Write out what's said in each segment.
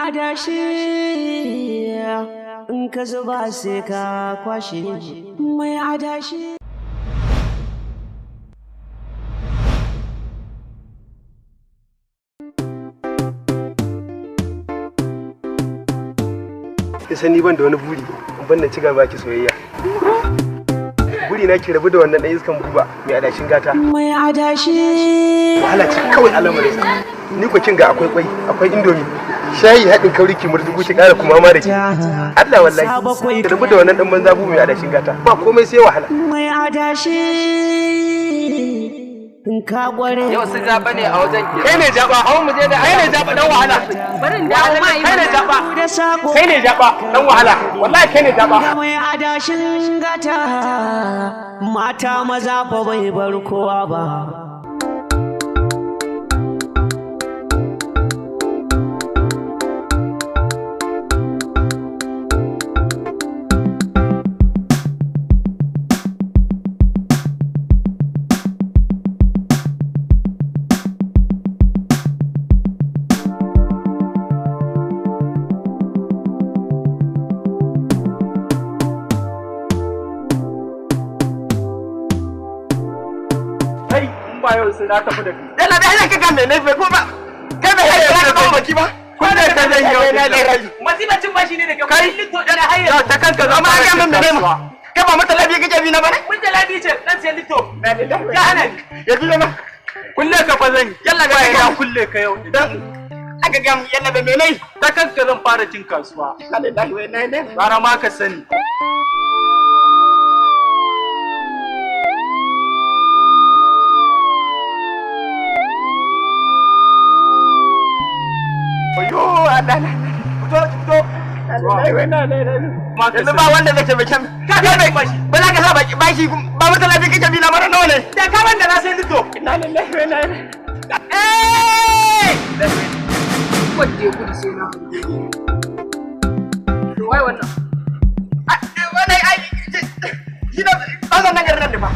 adashi in ka zuba sai ka kwashe. Mai adashi. Kisan ni ban da wani buri, ban da cigaba ki soyayya. Buri na ki rabu da wannan dan iskan buba mai adashin gata. Mai adashi. Wahala ce kawai al'amarin sa. Ni ko kin ga akwai kwai, akwai indomi. Shayi haɗin kauri ki murzugu ki ƙara kuma ma da ki. Allah wallahi. Ki rabu da wannan dan banza buba mai adashin gata. Ba komai sai wahala. Mai adashi. In ka gware. Yau su jaba ne a wajen ki. Kai ne jaba, hawo mu je da kai ne jaba dan wahala. Barin dawo ma yi. Kai ne jaba. Kai ne jaba dan wahala. Wallahi kai ne jaba. Mai adashin gata mata maza fa bai bar kowa ba. Ba yau sai na tafi da kai. Yalla bai hana ka kan ne ko ba. Kai bai hana ka ba baki ba. Kun da ka zan yau. Masibacin bashi ne da kai. Lito da hayya. Ta kanka za ma ga mun ne mu. Kai ba mata labi kake bi na bane? Mun talabi ce dan sai lito. Ya hana ni. Yanzu na kulle ka fa zan. Yalla bai ya kulle ka yau. Idan aka ga yalla bai menai. Ta kanka zan fara cin kasuwa. Lillahi wa inna ilaihi. Bara ma ka sani. Yo Allah na. Fito fito. Yanzu ba wanda zai taimake mu. Ka ga bai bashi. Ba za ka sa baki bashi ba mata lafi kake bi na mara nawa ne. Da ka banda na sai lito. Inna lillahi wa inna ilaihi. Eh! Wanda ya gudu sai na. Wai wannan. Wannan ai shi da ba zan nan garin nan ba.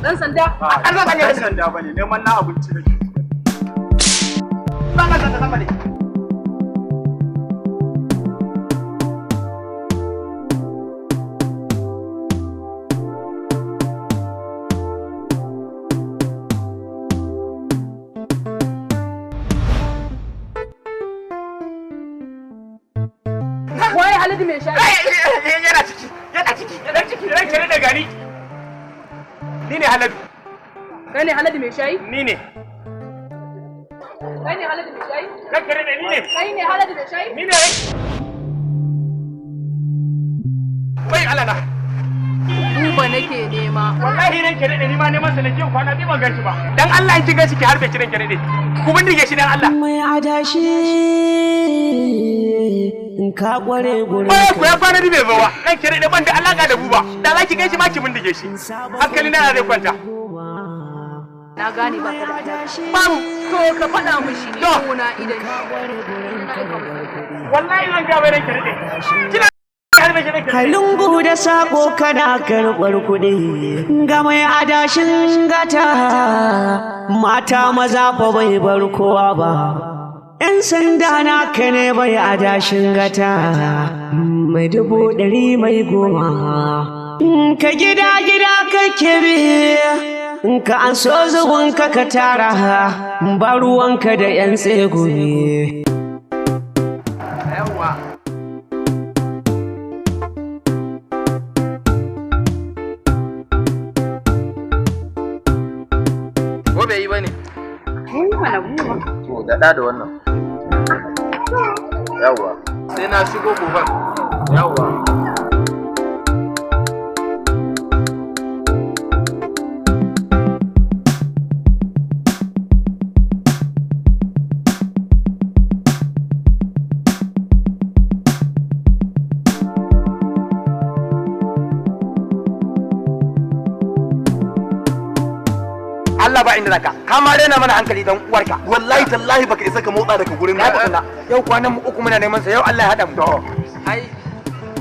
Dan sanda? An zan nan garin sanda bane neman na abinci nake. Ba na sanda sama ne. Waye Haladu mai shayi? Yana ciki, yana ciki, yana ciki, ran kare da gari. Ni ne Haladu. Kai ne Haladu mai shayi? Ni ne. Kai ne Haladu mai shayi? Ran kare da ni ne. Kai ne Haladu mai shayi? Ni ne. Wai Allah na. Buba nake nema. Wallahi ran kare da ni ma neman sa nake kwana bi ban ganshi ba. Dan Allah in kin ganshi ki harbe shi ran kare ne. Ku bindige shi dan Allah. Mai adashi. In ka kware gurin ka. Ku ya kwana bi bai bawa. Ran kare da ban da alaka da buba. Da za ki ganshi ma ki bindige shi. Hankali na zai kwanta. Na gane ba ka da adashi. Babu. To ka faɗa mishi ne gona idan shi. Wallahi zan ga bai ran kare ne. Kina Kalungu da sako kana karɓar kuɗi ga mai adashin gata mata maza fa bai bar kowa ba. ‘Yan sanda na ka ne bai adashin gata mai 110,000 mai 10. Ka gida gida kake bi ka an so zubin ka ka tara ba ruwanka da ‘yan tsegumi. Yawwa. Ko bai yi ba ne? Mun yi mana buba. To, daɗa da wannan. Yawwa. Sai na shigo gobe. Yawwa. Allah ba inda zaka ka ma rena mana hankali dan uwarka wallahi tallahi baka isa ka motsa daga gurin nan ba. Yau kwanan mu uku muna neman sa, yau Allah ya hada mu. Ai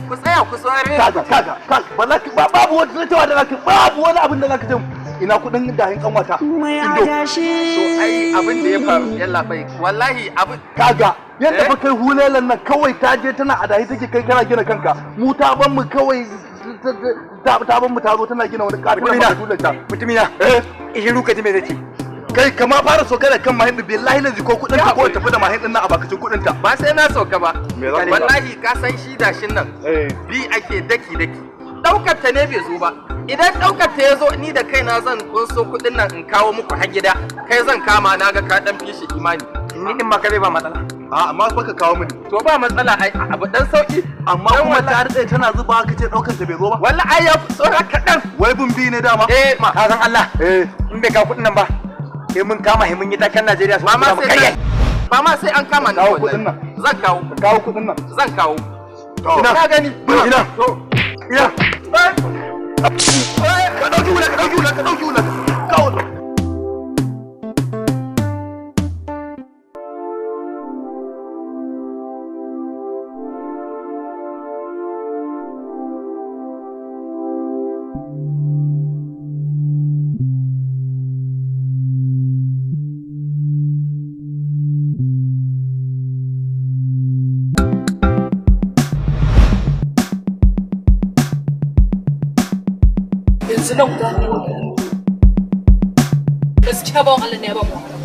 ku tsaya ku saurare. Kaga kaga kaga wallahi babu wani cewa da zaka babu wani abin da zaka ce ina kudin dahin kanwata. Mai adashi. To ai abin da ya faru yalla bai wallahi abin kaga Yadda fa kai hulelan nan kawai ta je tana adahi take, kai kana gina kanka. Mu ta ban mu kawai, ta ban mu, ta zo tana gina wani katon Mutumina. ta. Mutumina. Eh. Ishiru ka ji me zai ce. Kai kama fara soka da kan mahin din, billahi lazi ko kudin ta ko tafi da mahin din nan a bakacin kudin ta. Ba sai na sauka ba. Me za ka Wallahi ka san shi dashin nan. Bi ake daki daki. Daukar ta ne bai zo ba. Idan daukar ta ya zo, ni da kaina zan kunso kuɗin nan in kawo muku har gida. Kai zan kama, na ga ka dan fishi imani. Ni din ma ka bai ba matsala. A amma fa ka kawo mini. To ba matsala ai, abu dan sauki. Amma Dan kuma wallahi- ta daɗe tana zuba, ka ce ɗaukar ta bai zo ba. Wallahi ai ya fi tsora kaɗan. Wai bun bi ne dama. Eh ma. Ka san Allah. Eh. In bai kawo kuɗin nan ba, sai mun kama shi mun yi takan Najeriya su Ba ma mu sai karya. ba ma sai an kama ni Kawo wallahi. kuɗin nan. Zan kawo. Ka kawo kudin nan. Zan kawo. Ina. Ka gani. Ina. To. Ina. Ka ɗauki hula, ka ɗauki hula, ka ɗauki hula. Kawo. Yanzu nan guda gaskiya bawan Allah ne ya ba mu wahala.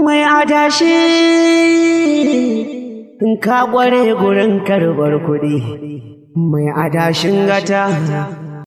Mai adashi, in ka kware gurin karbar kuɗi, mai adashin gata.